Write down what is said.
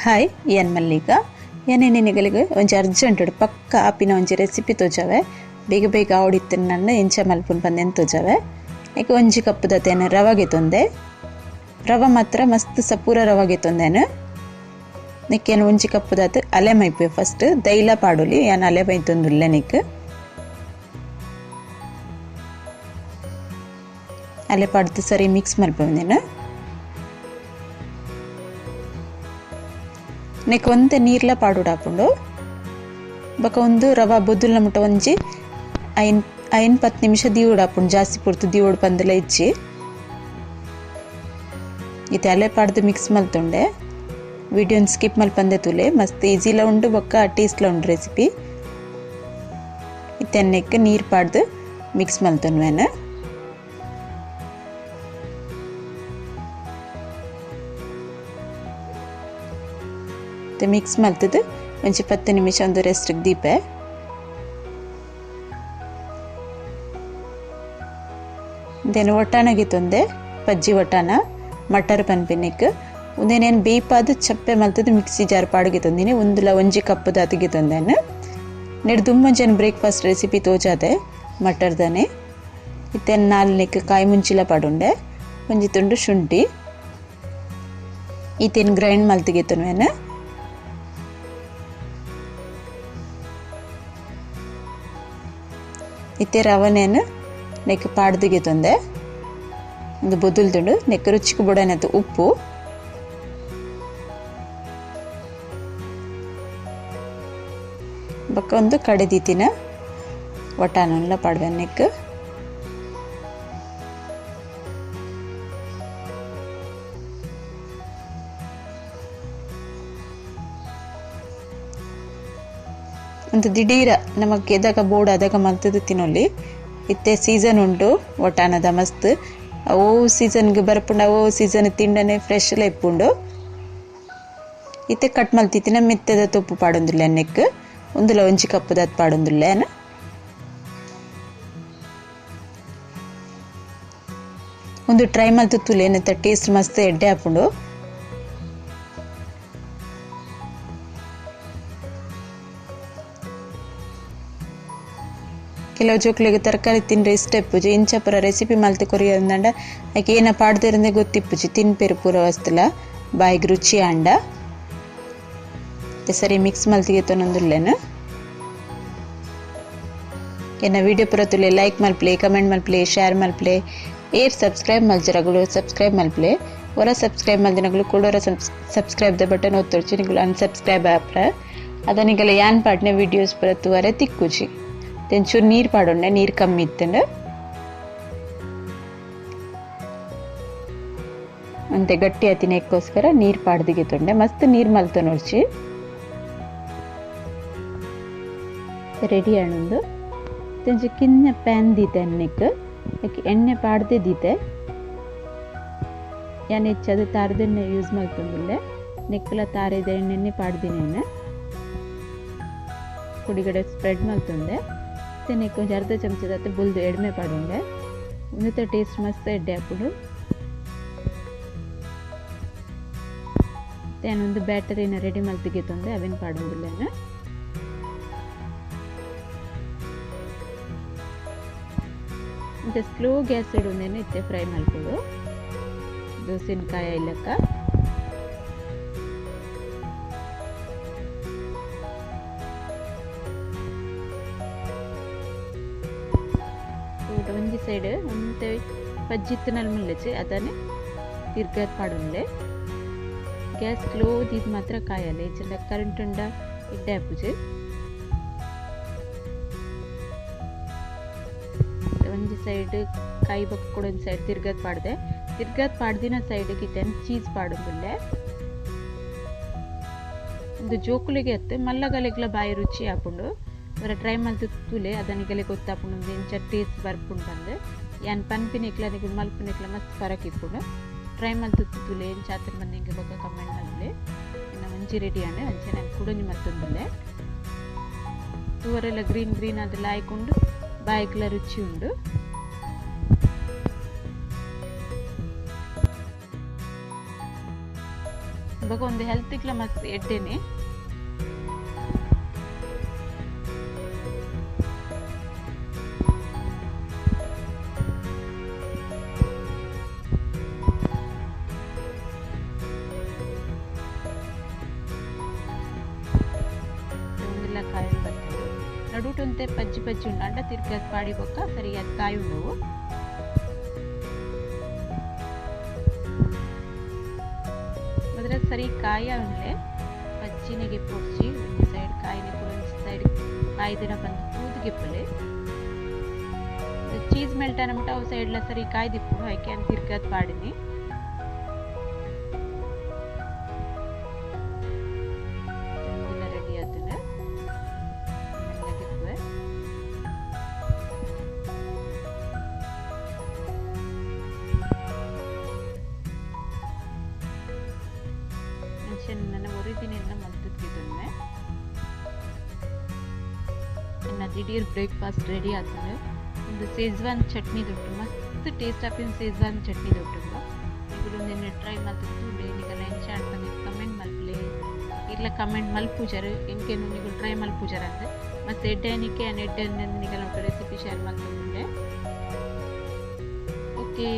Hi ಏನ್ ಮಲ್ಲಿಗ ಏನೇನು ನಿಗಳಿಗೆ ಒಂಜಿ ಅರ್ಜೆಂಟ್ ಪಕ್ಕ ಆಪಿನ ಒಂಜಿ ರೆಸಿಪಿ ತೋಜಾವೆ ಬೇಗ ಬೇಗ ಆವಡಿತ್ತು ನನ್ನ ಎಂಚ ಮಲ್ಪುನ್ ಪಂದೆನ್ ತೋಜಾವೆ. ಏಕೆ ಒಂಜಿ ಕಪ್ಪುದ ತೇನ ರವಾಗೆ ತೊಂದೆ, ರವ ಮಾತ್ರ ಮಸ್ತ್ ಸಪೂರ ರವಾಗೆ ತೊಂದೇನು. ನಿಕ್ಕೇನು ಒಂಜಿ ಕಪ್ಪುದಾತು ಅಲೆ ಮೈಪೆ ಫಸ್ಟ್ ದೈಲ ಪಾಡೋಲಿ ಯಾನ್ ಅಲೆ ಮೈತೊಂದುಲ್ಲೆ ನಿಕ್ ಅಲೆ ಪಾಡ್ದು ಸರಿ ಮಿಕ್ಸ್ ಮಲ್ಪೊಂದೇನು. ನೆಕ್ ಒಂತೆ ನೀರ್ಲ ಪಾಡುಡಾಪುಂಡು ಬೊಕ ಒಂದು ರವಾ ಬೊದುಲ್ನ ಮುಟ್ಟ ಒಂಜಿ ಐನ್ 10 ನಿಮಿಷ ದೀವುಡಾಪುಂಡು, ಜಾಸ್ತಿ ಪೊರ್ತು ದೀವುಡು ಪಂದಲ ಇಜ್ಜಿ. ಇತ್ತೆ ಅಲೆ ಪಾಡ್ದು ಮಿಕ್ಸ್ ಮಲ್ತೊಂಡೆ. ವಿಡಿಯೋನ್ ಸ್ಕಿಪ್ ಮಲ್ಪಂದೆ ತುಲೆ, ಮಸ್ತ್ ಈಸಿಲ ಉಂಡು ಬೊಕ್ಕ ಟೇಸ್ಟ್ಲ ಉಂಡು ರೆಸಿಪಿ. ಇತ್ತೆ ನೆಕ್ ನೀರು ಪಾಡ್ದು ಮಿಕ್ಸ್ ಮಲ್ತೊನ್ವೇನು. ಮಿಕ್ಸ್ ಮಲ್ತದ್ದು ಒಂಜಿ 10 ನಿಮಿಷ ಒಂದು ರೆಸ್ಟ್ ದೀಪೆ. Then ಒಟ್ಟಾಣಗೆ ತೊಂದೆ ಪಜ್ಜಿ ಒಟ್ಟಾಣ ಮಟರ್ ಪನ್ಪಿನಿಕ್ ಉಂದೇನೇನು ಬೇಪಾದ ಚಪ್ಪೆ ಮಲ್ತದ್ದು ಮಿಕ್ಸಿ ಜಾರ್ ಪಾಡಿಗೆ ತಂದಿನಿ. ಒಂದುಲ ಒಂಜಿ ಕಪ್ಪುದ ಅತಿಗೆ ತಂದೇನು. ನೆಡ್ ದುಮ್ಮಂಜನ್ ಬ್ರೇಕ್ಫಾಸ್ಟ್ ರೆಸಿಪಿ ತೋಜಾದೆ ಮಟರ್ದಾನೆ. ಇತ್ತೆ ನಾಲ್ನೆಕ್ ಕಾಯಿ ಮುಂಚಿಲ ಪಾಡುಂಡೆ, ಒಂಜಿ ತುಂಡು ಶುಂಠಿ ಇತ್ತೇನು ಗ್ರೈಂಡ್ ಮಲ್ತಿಗೆ ತನ್ವೇನು. ಇತ್ತೆ ರವನೇನು ನೆಕ್ ಪಾಡ್ದಿಗೆ ತಂದೆ ಒಂದು ಬೊದುಲ್ದುಂಡು. ನೆಕ್ ರುಚಿಗೆ ಬೊಡನದು ಉಪ್ಪು, ಬೊಕ್ಕ ಒಂದು ಕಡೆದೀತಿನ ಒಟಾನೆಲ್ಲ ಪಾಡ್ವೆ ನೆಕ್. ಒಂದು ದಿಢೀರ ನಮಗೆ ಎದಾಗ ಬೋರ್ಡ್ ಅದಾಗ ಮಲ್ತದ್ದು ತಿನ್ನೊಲ್ಲಿ. ಇತ್ತೆ ಸೀಸನ್ ಉಂಟು ಒಟಾನದ ಮಸ್ತ್, ಅವು ಸೀಸನ್ಗೆ ಬರ್ಪುಂಡು, ಅವು ಸೀಸನ್ ತಿಂಡನೆ ಫ್ರೆಶ್ ಎಲ್ಲ ಇಪ್ಪುಂಡು. ಇತ್ತೆ ಕಟ್ ಮಲ್ತಿತ್ತಿನ ಮೆತ್ತದ ತೊಪ್ಪು ಪಾಡೊಂದುಲ್ಲ ನೆಕ್, ಒಂದುಲ ಒಂಜಿ ಕಪ್ಪುದ ಪಾಡೊಂದುಲ್ಲ. ಒಂದು ಟ್ರೈ ಮಲ್ತು ತುಲೆ ಏನಂತ ಟೇಸ್ಟ್ ಮಸ್ತ್ ಎಡ್ಡೆ ಆಪುಂಡು. ಕೆಲವು ಜೋಕ್ಲಿಗೆ ತರಕಾರಿ ತಿಂದ್ರೆ ಇಷ್ಟ ಇಪ್ಪುಜಿ, ಇಂಚಪುರ ರೆಸಿಪಿ ಮಲ್ತು ಕೊರಿಯಂದಂಡ ಯಾಕೆ ಏನ ಪಾಡ್ದಿರಂದೆ ಗೊತ್ತಿಪ್ಪುಜಿ, ತಿನ್ಪೇರು ಪೂರ ವಸ್ತುಲ ಬಾಯಿಗೆ ರುಚಿ ಆಂಡ. ಸರಿ ಮಿಕ್ಸ್ ಮಲ್ತಿಗೆ ತೊನೊಂದುಲ್ಲೇನು. ಏನ ವಿಡಿಯೋ ಪೂರ ತುಲೆ ಲೈಕ್ ಮಲ್ಪ್ಲೆ, ಕಮೆಂಟ್ ಮಲ್ಪ್ಲೆ, ಶೇರ್ ಮಲ್ಪ್ಲೆ, ಏರ್ ಸಬ್ಸ್ಕ್ರೈಬ್ ಮಲ್ಜರಗಳು ಸಬ್ಸ್ಕ್ರೈಬ್ ಮಲ್ಪ್ಲೆ. ಹೊರ ಸಬ್ಸ್ಕ್ರೈಬ್ ಮಲ್ದಿನಗಳು ಕೂಡೋರ ಸಬ್ಸ್ಕ್ರೈಬ್ the button ಒತ್ತೊಡ್ಚಿ ನಿಗಳು ಅನ್ಸಬ್ಸ್ಕ್ರೈಬ್ ಆಪ್ರ ಅದನಿಗೆಲ್ಲ ಯಾನ್ ಪಾಡ್ನೆ ವಿಡಿಯೋಸ್ ಪೂರ ತುವರೆ ತಿಕ್ಕುಜಿ. ತೆಂಚೂರು ನೀರು ಪಾಡೋಣ, ನೀರು ಕಮ್ಮಿ ಇತ್ತಂಡು ಅಂತೆ ಗಟ್ಟಿ ಆತಿನಕ್ಕೋಸ್ಕರ ನೀರು ಪಾಡ್ದಿಗೆ ತೊಂಡೆ ಮಸ್ತ್ ನೀರು ಮಲ್ತ ನೋಡ್ಚಿ ರೆಡಿ ಆಣೊಂದು. ತೆಂಚು ಕಿನ್ನ ಪ್ಯಾನ್ ದೀತೆ ಎಣ್ಣೆಕ್ ಎಣ್ಣೆ ಪಾಡ್ದೆ ದೀತೆ. ಯಾನ್ ಹೆಚ್ಚದು ತಾರದೆಣ್ಣೆ ಯೂಸ್ ಮಲ್ತೊಂದುಲ್ಲೆ, ನೆಕ್ಕಲ ತಾರದ ಎಣ್ಣೆನೆ ಪಾಡ್ದಿನೇನೆ ಕುಡಿಗಡೆ ಸ್ಪ್ರೆಡ್ ಮಲ್ತೊಂಡೆ. ನೆಕ್ ಒಂಜಿ ಅರ್ಧ ಚಮಚದ ಬುಲ್ದು ಎಡ್ಮೆ ಪಾಡುಂಡೆ, ಒಂದುತ ಟೇಸ್ಟ್ ಮಸ್ತ್ ಎಡ್ಡೆ ಆಪುಂಡು. ಒಂದು ಬ್ಯಾಟರಿನ ರೆಡಿ ಮಲ್ತಿಗೆ ತೊಂದೆ ಅವೇನು ಪಾಡೊಂದುಲ್ಲೇನ. ಮತ್ತೆ ಸ್ಲೋ ಗ್ಯಾಸ್ ಇಡುಂದೇನು ಇತ್ತೆ ಫ್ರೈ ಮಲ್ಪುಡು ದೋಸೆನಕಾಯ ಇಲ್ಲಕ್ಕ. ಒಂಜಿ ಸೈಡ್ ಒಂತೆ ಪಜ್ಜಿತ್ತನಲ್ಲಿ ಮುಲ್ಲಚಿ ಅದನ್ನೇ ತಿರ್ಗದ್ ಪಾಡುಂಡೆ. ಗ್ಯಾಸ್ ಸ್ಲೋ ದೀದ್ ಮಾತ್ರ ಕಾಯಲ್ಲ, ಇಜ್ಜಿಂಡ ಕರೆಂಟ್ ಉಂಡ ಇಡ್ಡೆ ಆಪುಜಿ. ಒಂಜಿ ಸೈಡ್ ಕಾಯಿ ಬೊಕ್ಕ ಕೂಡ ಒಂಜಿ ಸೈಡ್ ತಿರ್ಗದ್ ಪಾಡ್ದೆ. ತಿರ್ಗದ್ ಪಾಡ್ದಿನ ಸೈಡ್ಗೆ ಇತ್ತೇನು ಚೀಸ್ ಪಾಡುಂದುಲ್ಲೆ. ಒಂದು ಜೋಕುಲಿಗೆ ಅತ್ತೆ ಮಲ್ಲಗಲೆಗ್ಲ ಬಾಯಿ ರುಚಿ ಆಪುಂಡು. ಅವರ ಟ್ರೈ ಮಲ್ತು ತುಲೆ ಅದನಿಗೆಲೆ ಗೊತ್ತಾಪುಂಡು ಇಂಚ ಟೇಸ್ಟ್ ಬರ್ಪುಂಡು ಅಂದು. ಯಾನ್ ಪನ್ಪಿನೆಕ್ಲ ನಿಗುಲು ಮಲ್ಪುನೆಕ್ಲ ಮಸ್ತ್ ಫರಕ್ ಇಪ್ಪುಂಡು. ಟ್ರೈ ಮಲ್ತು ತುಲೆ ಇಂಚ ಆತನ ಬಂದು ಹಿಂಗೆ ಬೊಕ್ಕ ಕಮೆಂಟ್ ಮಲ್ಪುಲೆ. ಇನ್ನು ಒಂಜಿ ರೆಡಿ ಆಂಡ್ ಅಂಚೆ ನಾನು ಕುಡೊಂಜಿ ಮಲ್ತೊಂದುಲ್ಲೆ. ತೂವರೆಲ್ಲ ಗ್ರೀನ್ ಗ್ರೀನ್ ಅದೆಲ್ಲ ಆಯ್ಕೊಂಡು ಬಾಯಿಗ್ಲ ರುಚಿ ಉಂಡು. ಬೊಕ ಒಂದು ಹೆಲ್ತ್ ಲ ಮಸ್ತ್ ಎಡ್ಡೆನೆ. ಕಾಯಿ ಬರ್ತದೆ ನಡುಟುಂತೆ ಪಜ್ಜಿ ಪಜ್ಜಿ ಉಂಡು ಅಂಡ ತಿರ್ಗದ್ ಪಾಡಿ ಬೊಕ್ಕ ಸರಿಯಾದ ಕಾಯಿ ಉಂಡವು. ಮೊದಲ ಸರಿ ಕಾಯ ಉಂಡ್ಲೆ ಪಜ್ಜಿನಿಗೆ ಪೊಡ್ಚಿ ಒಂದು ಸೈಡ್ ಕಾಯಿನ ಒಂಜಿ ಸೈಡ್ ಕಾಯ್ದಿನ ಬಂದು ತೂದುಗೆಪ್ಪಲೆ ಚೀಸ್ ಮೆಲ್ಟ್ ಅನ್ಬಿಟ್ಟು ಅವು ಸೈಡ್ಲ ಸರಿ ಕಾಯ್ದಿಪ್ಪು ಹಾಕಿ ಅಂತ ತಿರ್ಗದ್ ಪಾಡಿನಿ. ರೆಡಿ ಆತನ ನನ್ನ ಒರಿದಿನ ಮಲ್ತಿದ್ದೆ. ಇನ್ನು ದಿಢೀರ್ ಬ್ರೇಕ್ಫಾಸ್ಟ್ ರೆಡಿ ಆತಂದ್ರೆ ಒಂದು ಸೆಜ್ವಾನ್ ಚಟ್ನಿ ದೊಡ್ಡ ಮಸ್ತ್ ಟೇಸ್ಟ್ ಆಪಿನ ಸೆಜ್ವಾನ್ ಚಟ್ನಿ ದೊಡ್ಡ ನಿಗುಲು ಟ್ರೈ ಮಲ್ತಿದ್ದು ನಿಗಲ ಎಂಚ ಬಂದು ಕಮೆಂಟ್ ಮಲ್ಪಲೆ ಇರ್ಲ ಕಮೆಂಟ್ ಮಲ್ಪುಜಾರು ಎಂಕೇನು ನಿಗುಲು ಟ್ರೈ ಮಲ್ಪುಜಾರ ಅಂದ್ರೆ ಮಸ್ತ್ ಎಡ್ಡೆನಿಕೆ ಎಡ್ಡೆ ನಿಗಲ ರೆಸಿಪಿ ಶೇರ್ ಮಲ್ತುಂಡೆ. ಓಕೆ.